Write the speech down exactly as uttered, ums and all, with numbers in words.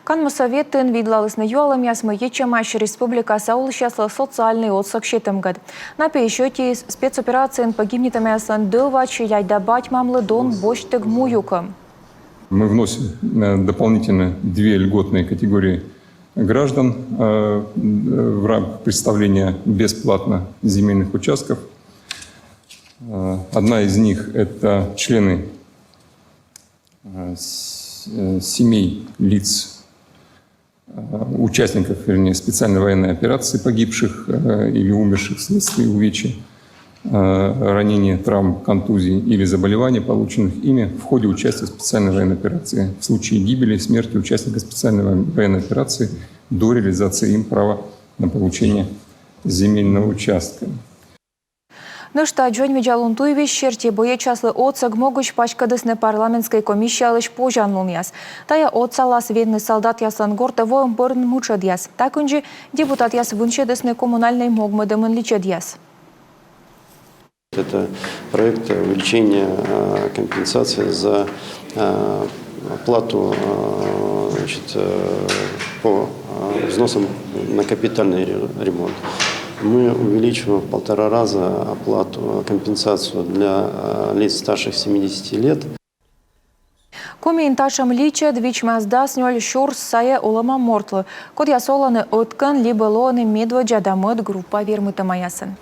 Канму сӧветын видлалісны юалӧмъяс, мый йитчӧмаӧсь республикаса олысьяслы социальнӧй отсӧг сетӧмгӧд. На пиысь ӧтиыс — спецоперацияын погибнитӧмъяслӧн дӧвадз, силяӧй да бать-мамлы дон босьттӧг муюкӧм. Мы вносим э, дополнительно две льготные категории граждан э, в рамках представления бесплатно земельных участков. Э, Одна из них — это члены э, с- э, семей лиц, э, участников, вернее, специальной военной операции, погибших э, или умерших вследствие увечья, э, ранения, травм, контузий или заболеваний, полученных ими в ходе участия в специальной военной операции, в случае гибели, смерти участника специальной воен- военной операции до реализации им права на получение земельного участка. Нӧшта дзоньвидзалун туйвизь серти боечьяслы отсӧг могысь паськӧдісны парламентскӧй комиссиялысь позянлунъяс. Тайӧ отсалас венны солдатъяслӧн гортӧ воӧм бӧрын мытшӧдъяс. Та кындзи депутатъяс вынсьӧдісны коммунальнӧй могмӧдӧмын личӧдъяс. Это проект увеличения э, компенсации за э, оплату э, значит, э, по э, взносам на капитальный ре- ремонт. Мы увеличиваем в полтора раза оплату, э, компенсацию для э, лиц старших семидесяти лет. Комиын татшӧм личӧд вичмас дас нёль сюрс сайӧ олӧма мортлы, кодъяс олӧны ӧткӧн либӧ лоӧны медводдза да мӧд группа вермытӧмаясӧн.